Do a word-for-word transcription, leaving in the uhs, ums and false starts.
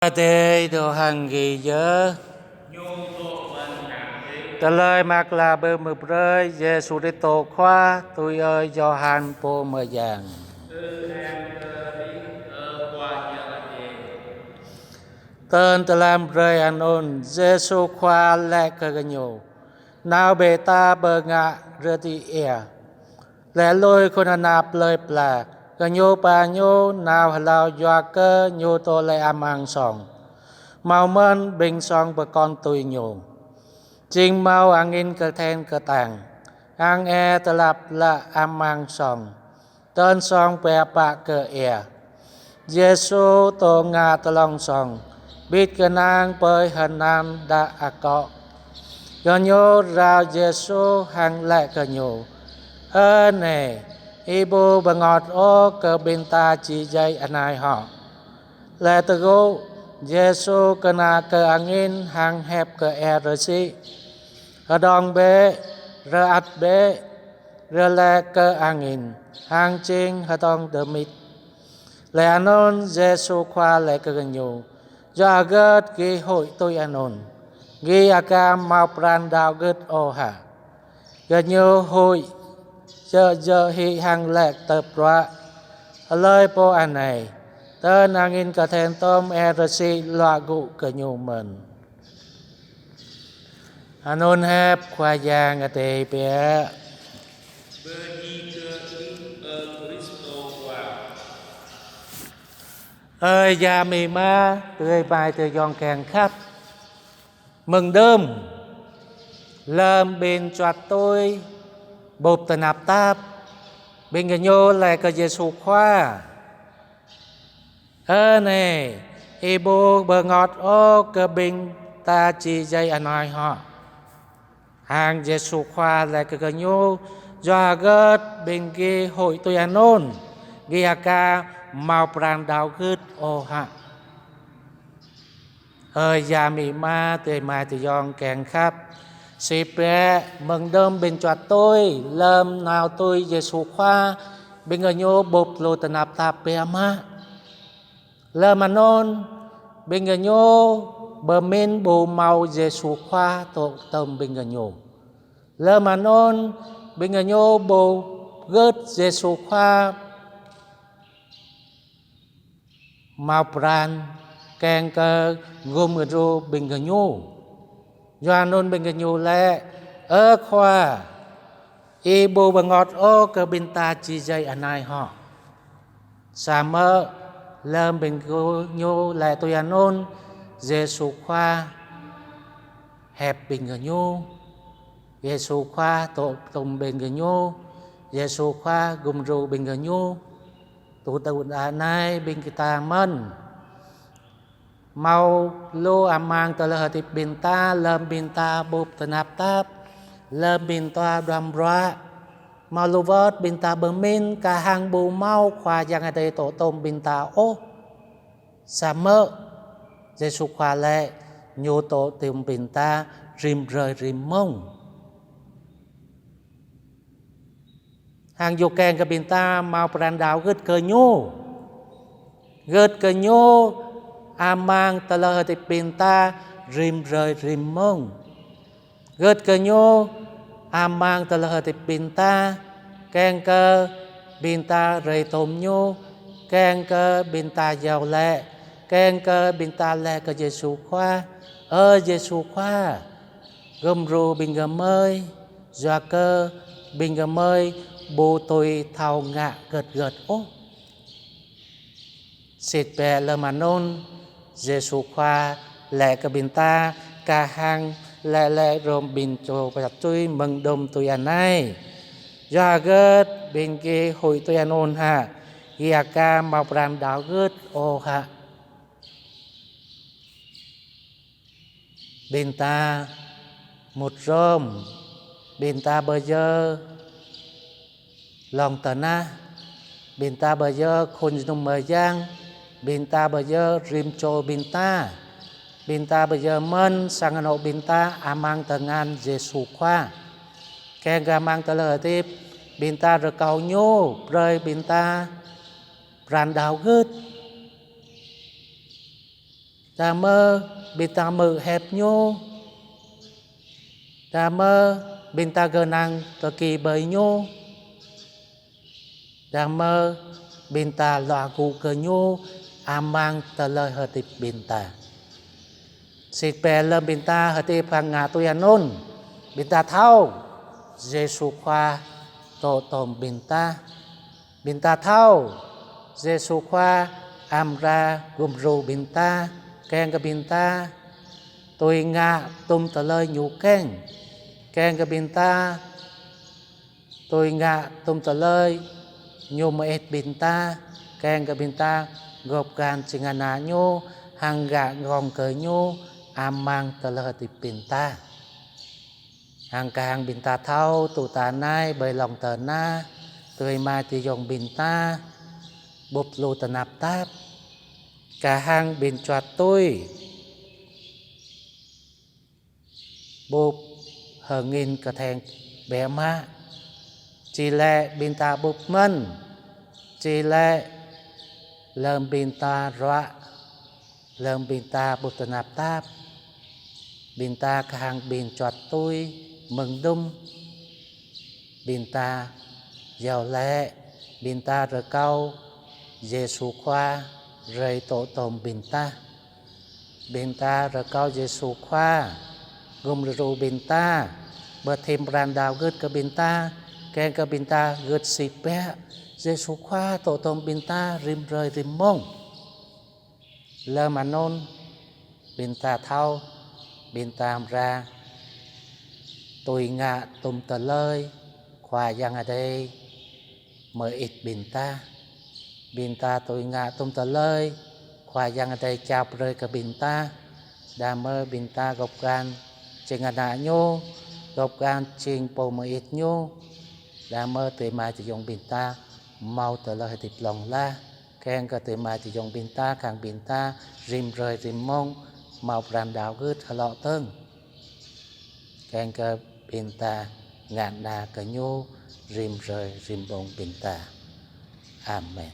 Adai dŏ hăng gih yơh. Tơlơi Mơak Klă Pơmơak Brơi Yêsu Kristô Khua tui ơi Yôhan pô mơyang. Tơl tlam hrơi anŭn, Yêsu Khua laĭ kơ gơñu: Nao bĕ ta pơ ngă rơdih ia. Laih lui khul ană plơi pla, gơñu ba Ñu nao hlâo yua kơ Ñu dŏ laih amăng song. Hmâo mơ̆n ƀing song pơkŏn tui Ñu. Jing hmâo angin kơthen kơtang, hăng ia tơlap lă amăng song. Tơl song pĕ pă kơ ia. Yêsu dŏ ngă tlông song, bĭt kơnang ƀơi hơnal đă akŏ. Gơñu rao Yêsu hăng laĭ kơ Ñu: Ơ Nai, Ih ƀu bơngơ̆t ôh kơ ƀing ta či djai anai hŏ? Laih tơgŭ, Yêsu kơnă kơ angin hăng hiăp kơ ia rơsĭ: Hơđong bĕ, rơăt bĕ. Rơlĕ kơ angin, hăng jing hơđong dơmit. Laih anŭn Yêsu Khua laĭ kơ gơñu: Yua hơget gih huĭ tui anŭn? Gih aka hmâo pran đaŏ gưt ôh hă? Gơñu huĭ, djơ̆ djơ̆ hĭ hăng laĭ tơpruă: Hlơi pô anai, tơl angin kơthen tŏm ia rơsĭ luă gŭ kơ Ñu mơ̆n. Anŭn hiăp Khua Yang. Adai biă. Bơni kơ Ih, ơ Kristô Khua. Ơ yă amĭ ama, adơi amai adơi ayŏng kiăng khăp. Mơ̆ng đưm, lơm ƀing čuăt tui bưp tơnap tap, ƀing gơñu laĭ kơ Yêsu Khua: Ơ Nai, Ih ƀu bơngơ̆t ôh kơ ƀing ta či djai anai hŏ? Hăng Yêsu Khua laĭ kơ gơñu: Yua hơget ƀing gih huĭ tui anŭn? Gih aka hmâo pran đaŏ gưt ôh hă? Ơ yă amĭ ama, adơi amai adơi ayŏng kiăng khăp. Sĭt biă, mơ̆ng đưm ƀing čuăt tui, lơm nao tui Yêsu Khua, ƀing gơñu bưp lu tơnap tap biă mă. Lơm anŭn, ƀing gơñu pơmĭn ƀu hmâo Yêsu Khua dŏ tŏm ƀing gơñu. Lơm anŭn, ƀing gơñu ƀu gưt Yêsu Khua hmâo pran kiăng kơ gum djru ƀing gơñu. Yua anŭn ƀing gơñu laĭ: Ơ Khua, Ih ƀu bơngơ̆t ôh kơ ƀing ta či djai anai hŏ? Samơ̆ lơm ƀing gơñu laĭ tui anŭn, Yêsu Khua hiăp ƀing gơñu. Yêsu Khua dŏ tŏm ƀing gơñu. Yêsu Khua gum djru ƀing gơñu. Tui tui anai ƀing ta mơ̆n. Hmâo lu amăng tơlơi hơdip ƀing ta, lơm ƀing ta bưp tơnap tap, lơm ƀing ta duăm ruă. Hmâo lu wơ̆t ƀing ta pơmĭn kah hăng ƀu hmâo Khua Yang Adai dŏ tŏm ƀing ta ôh. Samơ̆ Yêsu Khua laĭ Ñu dŏ tŏm ƀing ta rĭm hrơi rĭm mông. Hăng Ñu kiăng kơ ƀing ta hmâo pran đaŏ gưt kơ Ñu. Gưt kơ Ñu amăng tơlơi hơdip ƀing ta rĭm hrơi rĭm mông. Gưt kơ Ñu amăng tơlơi hơdip ƀing ta, kiăng kơ ƀing ta rai tŏm Ñu, kiăng kơ ƀing ta iâu laĭ, kiăng kơ ƀing ta laĭ kơ Yêsu Khua: Ơ Yêsu Khua, gum djru ƀing gơmơi, yua kơ ƀing gơmơi ƀu tui thâo ngă gơ̆t gơ̆t ôh. Sĭt biă lơm anŭn, Yêsu Khua laĭ kơ ƀing ta kah hăng laĭ laĭ hrŏm ƀing čô čuăt tui mơ̆ng đưm tui anai: Yua hơget ƀing gih huĭ tui anŭn hă? Gih aka hmâo pran đaŏ gưt ôh hă? Ƀing ta mŭt hrŏm, ƀing ta pơyơr lŏn tơnah, ƀing ta pơyơr khul mơnum mơyang, ƀing ta pơyơr rĭm čô ƀing ta, ƀing ta pơyơr mơ̆n sang anŏ ƀing ta amăng tơngan Yêsu Khua. Kiăng kơ amăng tơlơi hơdip ƀing ta rơkâo Ñu brơi ƀing ta pran đaŏ gưt. Đah mơ̆ ƀing ta hmư̆ hiăp Ñu. Đah mơ̆ ƀing ta gơnang kơki ƀơi Ñu. Đah mơ̆ ƀing ta luă gŭ kơ Ñu amăng tơlơi hơdip ƀing ta. Sĭt biă lơm ƀing ta hơdip hăng ngă tui anŭn, ƀing ta thâo Yêsu Khua dŏ tom ƀing ta. Ƀing ta thâo Yêsu Khua amra gum djru ƀing ta, kiăng kơ ƀing ta tui ngă tum tơlơi Ñu kiăng, kiăng kơ ƀing ta tui ngă tum tơlơi Ñu mơit ƀing ta, kiăng kơ ƀing ta gŏp găn jing ană Ñu, hăng gak gơ̆ng kơ Ñu amăng tơlơi hơdip ƀing ta. Hăng kah hăng ƀing ta thâo tŭ ta anai ƀơi lŏn tơnah, adơi amai ayŏng ƀing ta ƀuh lu tơnap tap, kah hăng ƀing čuăt tui ƀuh hơngin kơtheng biă mă. Či lĕ ƀing ta ƀuh mơ̆n, či lĕ lơm ƀing ta ruă, lơm ƀing ta ƀuh tơnap tap, ƀing ta kah hăng ƀing čuăt tui mơ̆ng dŭm. Ƀing ta iâu laĭ, ƀing ta rơkâo Yêsu Khua rai dŏ tom ƀing ta. Ƀing ta rơkâo Yêsu Khua gum djru ƀing ta, pơthim pran đaŏ gưt kơ ƀing ta, kiăng kơ ƀing ta gưt sĭt biă. Yêsu Khua dŏ tom ƀing ta rĭm hrơi rĭm mông. Lơm anŭn ƀing ta thâo, ƀing ta amra tui ngă tum tơlơi Khua Yang Adai mơit ƀing ta. Ƀing ta tui ngă tum tơlơi Khua Yang Adai čap brơi kơ ƀing ta. Đah mơ̆ ƀing ta gŏp găn jing ană Ñu, gŏp găn jing pô mơit Ñu. Đah mơ̆ adơi amai ayŏng ƀing ta hmâo tơlơi hơdip hlŏng lar. Kiăng kơ adơi amai ayŏng ƀing ta, kah hăng ƀing ta rĭm hrơi rĭm mông hmâo pran đaŏ gưt hơlŏ dơ̆ng. Kiăng kơ ƀing ta ngă na kơ Ñu rĭm hrơi rĭm mông ƀing ta. Amen.